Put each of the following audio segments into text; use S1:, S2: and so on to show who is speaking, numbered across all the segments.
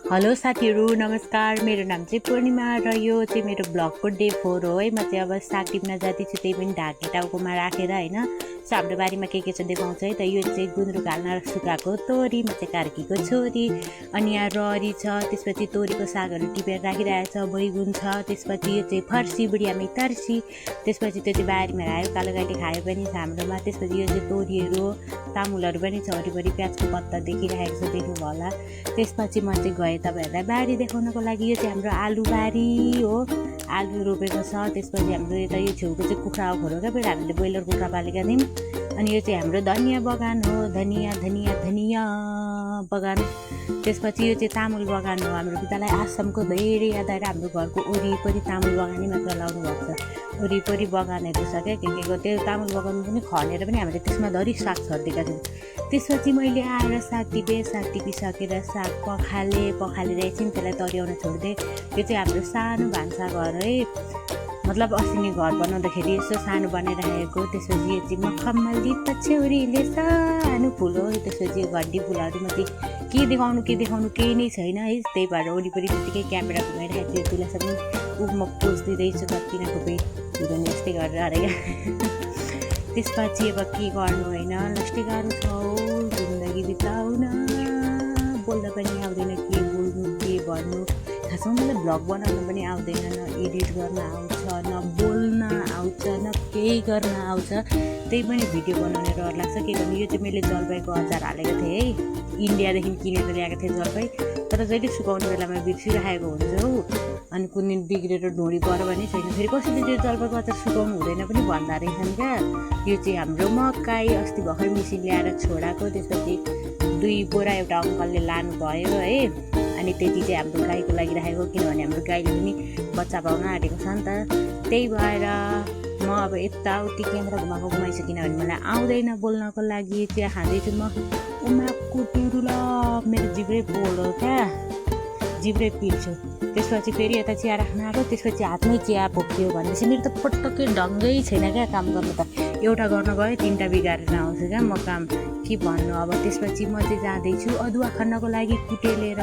S1: Hello साथीहरू नमस्कार। मेरो नाम चाहिँ पूर्णिमा र यो चाहिँ मेरो ब्लगको डे 4 हो है। म चाहिँ अब साग टिप्न जाँदैछु, त्यही पनि ढाक्ने टाउकोमा राखेर होइन। सो हाम्रो बारीमा के छ देखाउँछ है त। यो चाहिँ गुन्द्रुक हाल्न सुकाएको तोरी, म चाहिँ कार्कीको छोरी। अनि यहाँ ररी छ, त्यसपछि तोरीको सागहरू टिपेर राखिरहेको छ, बैगुन छ, त्यसपछि यो चाहिँ फर्सी बुढियामै तर्सी, त्यसपछि त्यो चाहिँ बारीमा आयो, कालो गाईले खायो पनि छ हाम्रोमा। त्यसपछि यो चाहिँ तोरीहरू तामुलहरू पनि छ, वरिपरि प्याजको पत्ता देखिरहेको छ, देख्नुभयो होला। त्यसपछि म चाहिँ गएँ तपाईँहरूलाई बारी देखाउनको लागि। यो चाहिँ हाम्रो आलु बारी हो, आलु रोपेको छ। त्यसपछि हाम्रो यता यो छेउको चाहिँ कुखुरा खोरो क्या, पहिला हामीले ब्रोइलर कुखुरा पालेका थियौँ। अनि यो चाहिँ हाम्रो धनियाँ बगान हो, धनियाँ धनियाँ धनियाँ बगान। त्यसपछि यो चाहिँ तामुल बगान हो। हाम्रो पितालाई आसामको धेरै याद आएर हाम्रो घरको वरिपरि तामुल बगानै मात्र लाउनु भएको छ। वरिपरि बगानहरू छ क्या, के को त्यो तामुल बगान पनि खनेर पनि हामीले त्यसमा धरि साग छरिदिएका थियौँ। त्यसपछि मैले आएर साग टिपेँ, साग टिपिसकेर साग पखालेर एकछिन त्यसलाई तर्याउन छोडिदिएँ। यो चाहिँ हाम्रो सानो भान्साघर है, मतलब अस्ति नै घर बनाउँदाखेरि यसो सानो बनाइराखेको। त्यसपछि यो चाहिँ मखमल दीप पछ्यौरीले सानो फुल हो। त्यसपछि यो घड्डी फुलहरूमा चाहिँ के देखाउनु केही नै छैन है। त्यही भएर वरिपरि त्यतिकै क्यामेरा घुमाइरहेको थियो। त्यसलाई सबै म पोज दिँदैछु, कतिना खोपे हिरोइन जस्तै गरेर अरे क्या। त्यसपछि अब के गर्नु होइन, लास्टै गाह्रो छ जिन्दगी बिताउन, बोल्दा पनि आउँदैन, के बोल्नु के भन्नु। खासमा मलाई भ्लग बनाउन पनि आउँदैन, न एडिट गर्न आउँछ, न बोल्न आउँछ, न केही गर्न आउँछ। त्यही पनि भिडियो बनाउने रहर लाग्छ। के गर्नु, यो चाहिँ मैले जलपाईको अचार हालेको थिएँ है, इन्डियादेखि किनेर ल्याएको थिएँ जलपाई। तर जहिले सुकाउने बेलामा बिर्सिरहेको हुन्छ हौ। अनि कुन दिन बिग्रेर ढुँडी पऱ्यो भने छैन, फेरि कसैले त्यो जलपाईको अचार सुकाउनु हुँदैन पनि भन्दा रहेछन् क्या। यो चाहिँ हाम्रो मकै अस्ति भर्खर मिसिन ल्याएर छोडाएको। त्यसपछि 2 बोरा एउटा अङ्कलले लानुभयो है। अनि त्यति चाहिँ हाम्रो गाईको लागि राखेको, किनभने हाम्रो गाईले पनि बच्चा पाउन आँटेको छ नि त। त्यही भएर म अब यताउति क्यामेरा घुमाइछु, किनभने मलाई आउँदैन बोल्नको लागि। चिया खाँदैछु म, कुटुरुल मेरो जिब्रै पोल्यो क्या, जिब्रै पिल्छु। त्यसपछि फेरि यता चिया राख्न आएको, त्यसपछि हातमै चिया पोक्यो भनेपछि मेरो त पटक्कै ढङ्गै छैन क्या काम गर्नु त। एउटा गर्न गयो 3टा बिगारेर आउँछु क्या म काम, के भन्नु अब। त्यसपछि म चाहिँ जाँदैछु अदुवा खन्नको लागि, कुटेलेर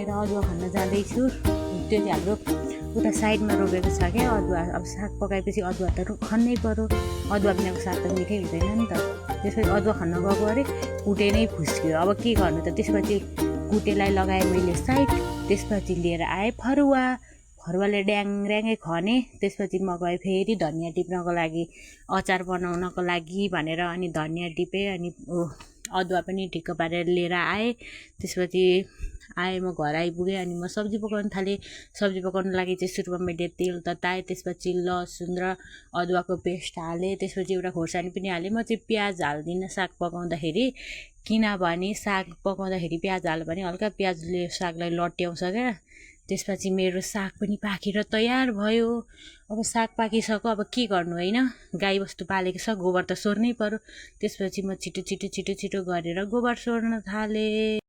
S1: अदुवा खन्न जाँदैछु। त्यो चाहिँ हाम्रो उता साइडमा रोपेको छ क्या अदुवा। अब साग पकाएपछि अदुवा त खन्नै पऱ्यो, अदुवा बिनाको साग त मिठै हुँदैन नि त। त्यसपछि अदुवा खन्न गएको अरे कुटे नै फुस्क्यो, अब के गर्नु त। त्यसपछि कुटेलाई लगाएँ मैले साइड, त्यसपछि लिएर आएँ फरुवाले ड्याङड्याङै खने। त्यसपछि म गएँ फेरि धनियाँ टिप्नको लागि, अचार बनाउनको लागि भनेर। अनि धनियाँ टिपेँ, अनि अदुवा पनि ठिक्क पारेर लिएर आएँ। त्यसपछि म घर आइपुगेँ। अनि म सब्जी पकाउन थालेँ। सब्जी पकाउनु लागि चाहिँ सुरुमा मैले तेल तताएँ, त्यसपछि लसुन र अदुवाको पेस्ट हालेँ, त्यसपछि एउटा खोर्सानी पनि हालेँ। म चाहिँ प्याज हाल्दिनँ साग पकाउँदाखेरि, किनभने साग पकाउँदाखेरि प्याज हाल्यो भने हल्का प्याजले सागलाई लट्याउँछ क्या। त्यसपछि मेरो साग पनि पाकेर तयार भयो। अब साग पाकिसक्यो, अब के गर्नु होइन, गाईबस्तु पालेको छ, गोबर त सोर्नै पऱ्यो। त्यसपछि म छिटो गरेर गोबर सोर्न थालेँ।